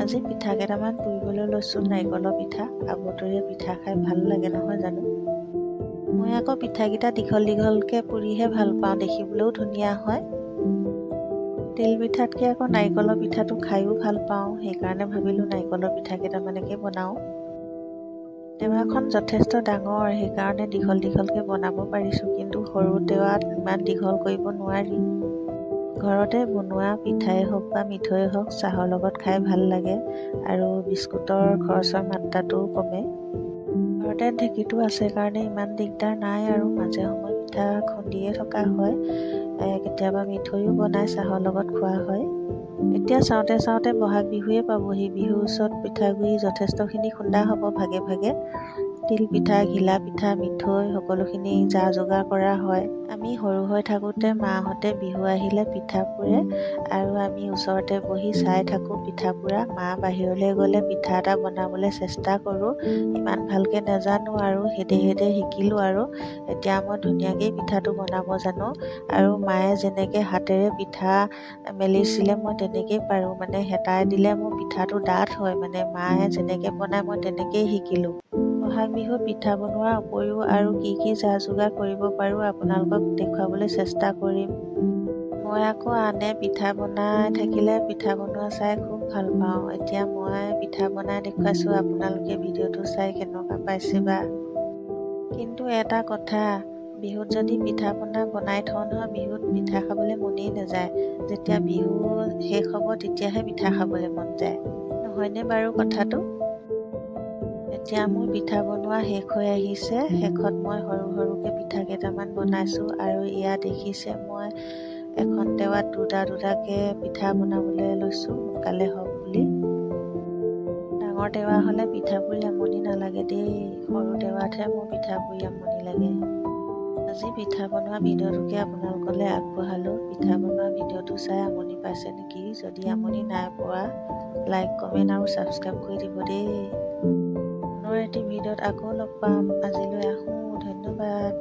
আজি পিঠা কেইটামান পুৰিবলৈ লৈছোঁ, নাৰিকলৰ পিঠা। আবতৰীয়া পিঠা খাই ভাল লাগে, নহয় জানো? মই আকৌ পিঠাকেইটা দীঘল দীঘলকৈ পুৰিহে ভাল পাওঁ, দেখিবলৈও ধুনীয়া হয়। তিল পিঠাতকৈ আকৌ নাৰিকলৰ পিঠাটো খায়ো ভাল পাওঁ, সেইকাৰণে ভাবিলোঁ নাৰিকলৰ পিঠা কেইটামানকে বনাওঁ। টেৱাখন যথেষ্ট ডাঙৰ, সেইকাৰণে দীঘল দীঘলকৈ বনাব পাৰিছোঁ, কিন্তু সৰু টেৱাত ইমান দীঘল কৰিব নোৱাৰি। ঘৰতে বনোৱা পিঠাই হওক বা মিঠৈয়ে হওক, চাহৰ লগত খাই ভাল লাগে আৰু বিস্কুটৰ খৰচৰ মাত্ৰাটোও কমে। ঘৰতে ঢেঁকীটো আছে কাৰণে ইমান দিগদাৰ নাই আৰু মাজে সময়ে পিঠা খুন্দিয়ে থকা হয়। কেতিয়াবা মিঠৈও বনাই চাহৰ লগত খোৱা হয়। এতিয়া চাওঁতে চাওঁতে বহাগ বিহুৱে পাবহি। বিহুৰ ওচৰত পিঠাগুড়ি যথেষ্টখিনি খুন্দা হ'ব ভাগে ভাগে। তিল পিঠা, ঘিলা পিঠা, মিঠৈ সকলোখিনি যা যোগাৰ কৰা হয়। আমি সৰু হৈ থাকোঁতে মাহঁতে বিহু আহিলে পিঠা পুৰে আৰু আমি ওচৰতে বহি চাই থাকোঁ পিঠা পুৰা। মা বাহিৰলৈ গ'লে পিঠা এটা বনাবলৈ চেষ্টা কৰোঁ। ইমান ভালকৈ নাজানো আৰু হেদে হেদে শিকিলোঁ আৰু এতিয়া মই ধুনীয়াকেই পিঠাটো বনাব জানো। আৰু মায়ে যেনেকৈ হাতেৰে পিঠা মেলিছিলে, মই তেনেকেই পাৰোঁ। মানে হেতাই দিলে মোৰ পিঠাটো ডাঠ হয়, মানে মায়ে যেনেকৈ বনায় মই তেনেকেই শিকিলোঁ। বহাগ বিহুত পিঠা বনোৱাৰ উপৰিও আৰু কি কি যা যোগাৰ কৰিব পাৰোঁ, আপোনালোকক দেখুৱাবলৈ চেষ্টা কৰিম। মই আকৌ আনে পিঠা বনাই থাকিলে পিঠা বনোৱা চাই খুব ভাল পাওঁ। এতিয়া মই পিঠা বনাই দেখুৱাইছোঁ, আপোনালোকে ভিডিঅ'টো চাই কেনেকুৱা পাইছে বা। কিন্তু এটা কথা, বিহুত যদি পিঠা পনা বনাই থওঁ নহয়, বিহুত পিঠা খাবলৈ মনেই নাযায়। যেতিয়া বিহু শেষ হ'ব, তেতিয়াহে পিঠা খাবলৈ মন যায়, নহয়নে বাৰু কথাটো? এতিয়া মোৰ পিঠা বনোৱা শেষ হৈ আহিছে। শেষত মই সৰু সৰুকৈ পিঠা কেইটামান বনাইছোঁ। আৰু এয়া দেখিছে, মই এখন টেৱাত দুটা দুটাকৈ পিঠা বনাবলৈ লৈছোঁ, সোনকালে হওক বুলি। ডাঙৰ টেৱা হ'লে পিঠা পুৰি আমনি নালাগে দেই, সৰু টেৱাতহে মোৰ পিঠা পুৰি আমনি লাগে। আজি পিঠা বনোৱা ভিডিঅ'টোকে আপোনালোকলৈ আগবঢ়ালোঁ। পিঠা বনোৱা ভিডিঅ'টো চাই আমনি পাইছে নেকি? যদি আমনি নাই পোৱা, লাইক, কমেণ্ট আৰু ছাবস্ক্ৰাইব কৰি দিব দেই। পুনৰ এটি ভিডিঅ'ত আকৌ লগ পাম। আজিলৈ আহোঁ, ধন্যবাদ।